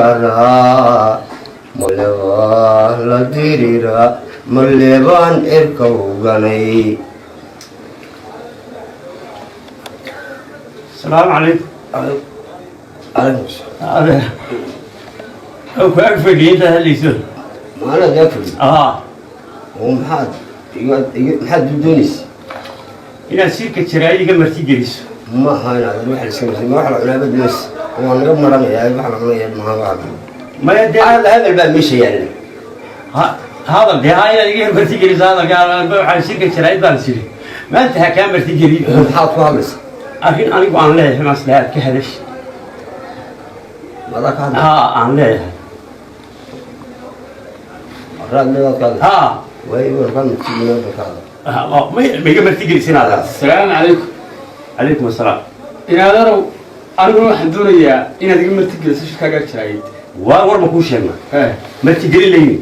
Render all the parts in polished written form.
Karaa malebaa la dirira, malebaan cirka uganay. Asalaamu calaykum. Calaykum salaam. Adeer, ku ag fadhiyay intaad hadlayso. Maanaad yaa fadhi? Aa. Oo maxaad maxaad doonaysa? Inaad shirka jaraa'id iga marti geliso. Ma aha inaad wax la iska marti, ma wax la cunaaba doonaysa? Waa naga maranayaa, wax la cunaya maha wax. Maya dee. Hadal, hadal baa meesha yaalla. Hadal dee, ha, inaad iga marti geliso hadalka. Waxaan shirka jaraa'id baan siri maanta ha kaa marti geliyo. Maxaad ku hadlaysa? Arrin anigu aan leeyahay maslaha aad ka hadash. Madaa ka hadlaysa? Haa, aan leeyahay. Raad meedaad ka hadlaysa? Haa. Waay, waan ka marti ka hadla. Ma iga marti gelisin adeer? Asalaamu calaykum. Calaykum asalaam. Inaadarow, aniguna waxaan doonayaa inaad iga martigeliso shirkaagaa jaraayid. Waa war ma kuu sheegna? Ee. Martigelin layni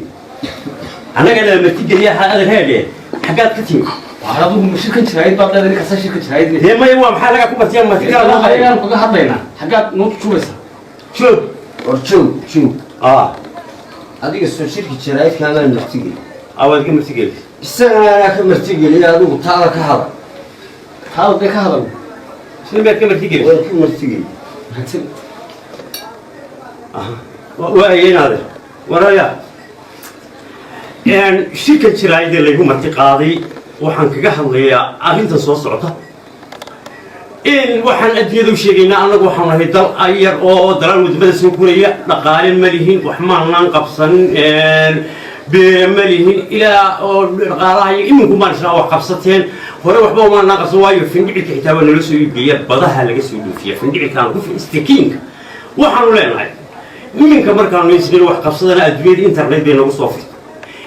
annagana martigeliya. Adeer, heedhe, xaggaad ka timi? Waar, adigu ma shirkan jaraayid baad leedahay? Ninkasta shirka jaraayid. Dee maya, waa maxaa lagaa ku martiya martigala loo hayo? Ayagaan kaga hadlaynaa, xaggaad noo jubaysaa? Joog. War joog, joog. Aa. Adiga soo shirki jaraa'idkaamaan martigeli? Aa, waad iga martigelis. Isagana anaa ka martigeliya, adigu taada ka hadal. Taada dee ka hadal. Isna miyaad ka martigelis? Waan ku martigeli. Mahadsan. Waaya inaade waraya, shirka jaraa'idee laygu marti qaaday waxaan kaga hadlayaa arrintan soo socota. In waxaan adduunyada u sheegaynaa, annagu waxaan nahay dal yar oo dalal wadamada soo koraya. Dhaqaale ma lihin, wax maanaan qabsanin, beere ma lihin ilaa oo dhaqaalaha iyo iminku maan isnaa wax qabsateen. Hore waxba maanaan qabsan, waayo findhicilka xitaa waa nala soo iibgeeya, badaha laga soo dhoofiya findhicilkaan ku istakiinka. Waxaanu leenahay iminka markaanu isnin wax qabsadana, adduunyada internet bay nagu soo firtay.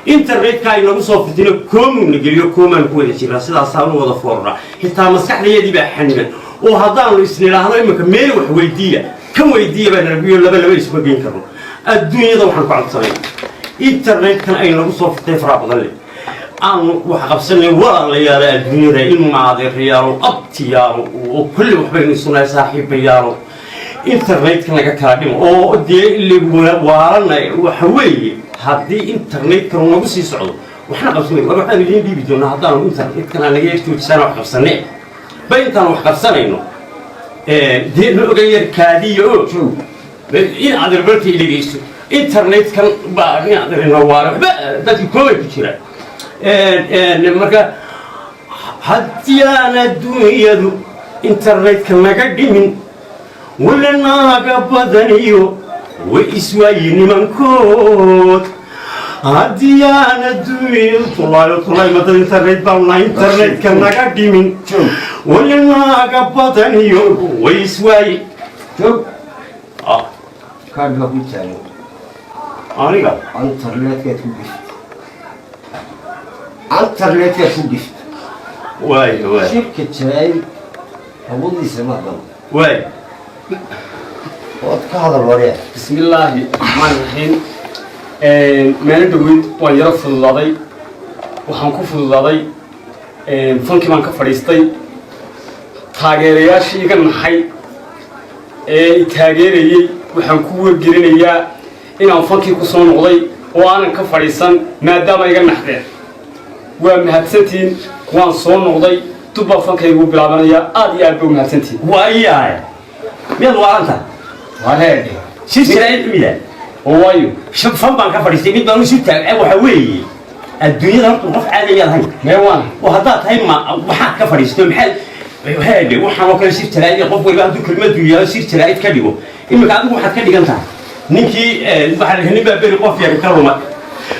Internetka ay nagu soo firtayna koomuna geliyo, koomaan ku wada jirnaa, sidaasaanu wada foornaa. Xitaa maskaxdayadii baa xaniban, oo haddaanu isnidhaahno iminka meel wax weydiiya, kan weydiiya baa nalagu yihi, laba laba isuma geyn karno. Adduunyada waxaan ku codsanay, internetkan ay nagu soo firtay faraha badan leh aanu wax qabsanay. Walaalayaala, adduunyada ilmaadeerayaalo, abtiyaalo, oo kulli waxbaynu isunahay, saaxiibayaalo, internetka naga kala dhimo oo dee waalanay. Waxa weeye, haddii internetkanu nagu sii socdo, waxna qabsan war waxaan idiin dhiibi doonaa haddaanu internetkan aan naga yarjoojisaan wax qabsane ba. Intaan wax qabsanayno dee na oga yar kaadiya oo Joog. In adeerbarta dhegeysto. Internetkan baa in adeerna waala, waxba dadki koobay ku jiraan. Marka haddii aan adduunyadu internetka naga dhimin, wala naaga badaniyo way iswaayi nimankood. Haddii aan adduunyadu tulaayo tulaay madad internet baan nahay, internetka naga dhimin, Joog. wala naaga badaniyo way iswaayi. Joog. Ah. Kaadh baa ku taagan. Aniga? Internetkaad ku gift, internetkaad ku gift. Waay, waay. Shirka jaraa'id hawadiisa ma hadlan. Waay. Ood ka hadal waryaa. Bismi illaahi raxmaani raxiim. Maalin dhaweyd waan yaro fududaaday. Waxaan ku fududaaday fankii baan ka fadhiistay. Taageerayaashii iga naxay ee i taageerayey waxaan ku wargelinayaa inaan fankii ku soo noqday oo aanan ka fadhiisan, maadaama iga naxdeen. Waa mahadsantihiin, waan soo noqday, dubbaa fankaygu bilaabanayaa. Aad iyo aad ba u mahadsantihiin. Waayahay, miyaad waaranta? Wareedhe. Shir jaraa'id mida. Oo waayo. Fan baan ka fadhiistay, mid baan u taag. Waxa weeye, adduunyada horta qof caadi miyaad ahayn? Mee, waan. Oo haddaad tahay, ma waxaad ka fadhiisto maxaad heedhe? Waxaan oo kale shir jaraa'id, qof waliba hadduu kelmadu yaalo shir jaraa'id ka dhigo. Iminka adigu waxaad ka dhigan tahay ninkii waxaa la nin baa beri qof yar ka lumay.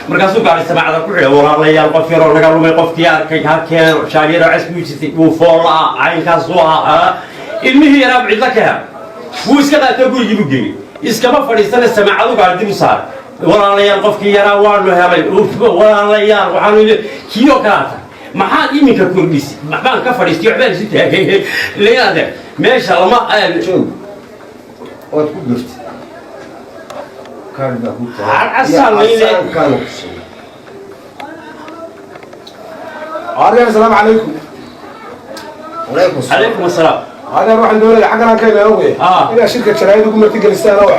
Markaasuu gaari samaacada ku xidhay: "Walaalayaal, qof yaroo naga lumay, qofkii arkay halkeen shaariyaro cas buu jirtay, wuu foollaa, caynkaasuu ahaa." Ilmihii yaraa cidla ka hel, wuu iska qaatoo gurigii buu geeyey. Iskama fadhiistana, samaacadu gaari dib u saaray: "Walaalayaal, qofkii yaraa waanu helay, walaalayaal." Waxaanu kii oo kalaata maxaad iminka kordhisay? Waxbaan ka fadhiistay, waxbaan isu taagay leeyaade meesha lama. Joog, waad ku giftay, kaadh baa ku Casaan taagan. mayne. Casaankaana ku siiyey. Aryan, asalaamu calaykum. Calaykum asalaam. Calaykum asalaam. Adeer, waxaan doonaya xaggan aan ka imaanogaya inaad shirka jaraa'id ugu martigelisaan oo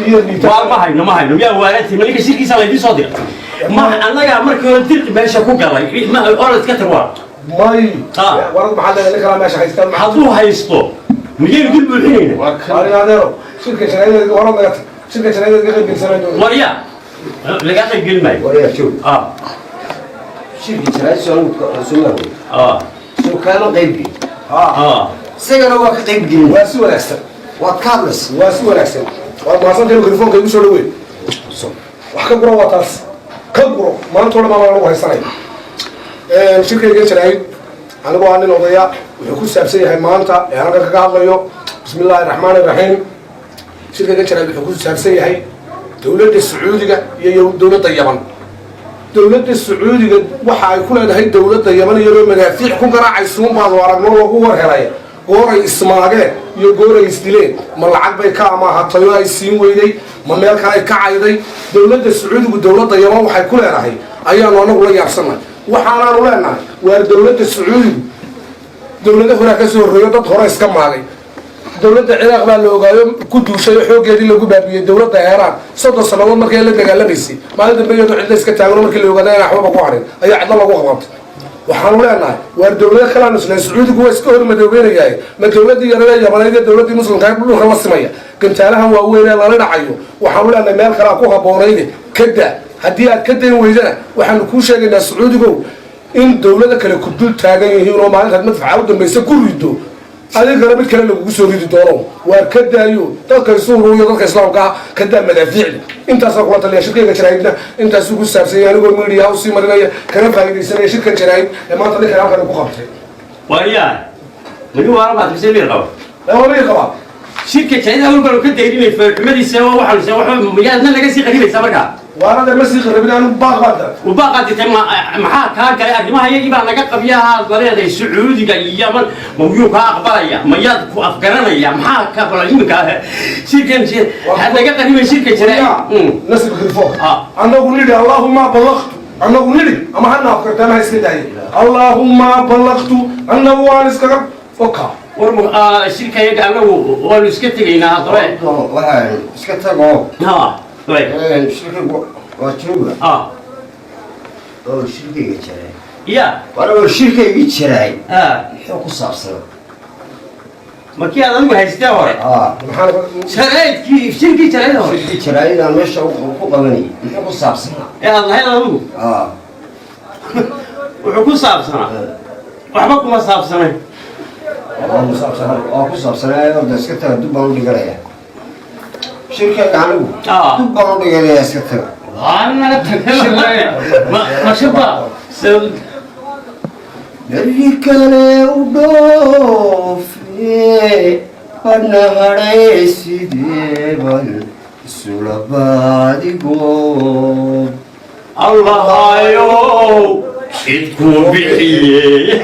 iyo dhiibtaan. Waar ma hayno, ma hayno. Miyaa waalantii? Ma ninka shirkiisa laydin soo diray? Ma annagaa markii hore dirqi meesha ku galay? Ma orod ka tag waa. May, warad maxaa leedahay? Nin kalaa meesha haystaan. Hadduu haysto miyaynu dul buuxinayna? Waarin adeero, shirka jaraa'id orod naga tag, shirka jaraa'id ka qayb gelisanaan doonaya. Warya, lagaa qayb gelin maayo. Waryaa, joog. Shirki jaraa'id soo soo soo kaama qayb gelin. Isagana waa ka qayb gelin. Waa si wanaagsan. Waad ka hadlaysa. Waa si wanaagsan, waad mahadsantahay. Mikrofoonka igu soo dhaweyn. Wax ka guro, waa taas ka guro. Maanta o dhan baa lagu haysanaya shirkayga jaraa'id. Anigoo ah nin odaya, wuxuu ku saabsan yahay maanta ee halkan kaga hadlayo, bismi illaahi raxmaani raxiim, shirkayga jaraa'id wuxuu ku saabsan yahay dowladda Sacuudiga iyo dowladda Yaman. Dowladda Sacuudiga waxa ay ku leedahay dowladda Yaman iyadoo madaafiic ku garaacaysuun baanu aragno, lagu war helay. Gooray ismaageen iyo gooray isdileen, ma lacag bay ka amaahatay oo ay siin weyday, ma meel kale ay ka cayday? Dowladda Sacuudigu dowladda Yaman waxay ku leedahay ayaanu anagu la yaabsannahay. Waxaanaanu leenahay, waar dowladda Sacuudigu dowlado horaa ka soo horreeyo, dad hore iska maagay. Dowladda Ciraaq baa la ogaayo ku duushay oo xooggeedii lagu baabiyey. Dowladda Eeraan 30 sannadood markay la dagaalamaysay, maalin dambe iyadoo cidla iska taagano, markii la ogaada inaan waxbaba ku harin, ayaa cidlo lagu qabqabtay. Waxaanu leenahay, waar dowlado kalaanu isleen Sacuudigu waa iska hormadoobeynayaaye, ma dowladdii yarada Yamaneed iyo dowladdii muslimka ee dhulka la simaya gantaalahan waaweyn ee lala dhacayo? Waxaanu leenahay, meel kalea ku habboonayde ka daa. Haddii aad ka dayn weydana, waxaanu kuu sheegaynaa, Sacuudigow, in dowlado kale ku dul taagan yihiin oo maalintaad madfaca u dambaysa ku rido, adigana mid kale lagugu soo ridi doono. Waar ka daayo dadka isuuruuyo, dadka islaamka ah ka daa madaafiicda. Intaasaa kula taliya. Shirkayga jaraa'idna intaasuu ku saabsanyay, anigoo media usii marinaya kana faa'iidaysanaya shirkan jaraa'id ee maanta ninkan halkan ku qabtay. Waryaa, mani waala baad mise miyir qaba? Waa qabaa. Shirka jaraa'id awal baanu ka dayrinay foolxumadiisa. Waxaanu waxba miyaadna naga sii qaribaysaa markaa? Waarade ma sii qarabin, anu baaq baan daray. Ubaaqaad dirtay. Maxaa kaa galay? Arrimaha iyagii baa naga qabyaha leedahay. Sacuudiga iyo Yaman ma miyuu kaa aqbalaya? Mayaad ku afgaranaya? Maxaa ka bala iminka shirkan naga qaribay shirka jaraa'id? Nasib mikrofoonka. Annagu nidhi "Allaahumma ballaqtu", annagu nidhi ama hana afkarta ama ha iska daayay, "Allaahumma ballaqtu", annagu waan iskaga oka. War shirka iyaga annagu waanu iska tegaynaa haddaba. Waxaan iska tago. Ha. Shirkaygu waa jooga oo shirkayga jiray. Ya. War oo shirkaygii jiray muxuu ku saabsanaa? Markii aad adigu haystee hore jaraa'idkii, shirkii jaraa'id hore. Shirkii jaraa'id aan meesha ku qabanayay muxuu ku saabsanaa? Ee aad lahayd adigu wuxuu ku saabsanaa, waxba kuma saabsanayn. Waa ku saabsanaa. Orda iska taga, dub baan u dhiganaya shirkayga anigu, dub baan u dhiganaya, iska taga. Waa naga tag. Ma shirba? Berri kale u dhoofe badna hadhay, sideeban isula baadigo. Allahayow, cidkuu bixiyey.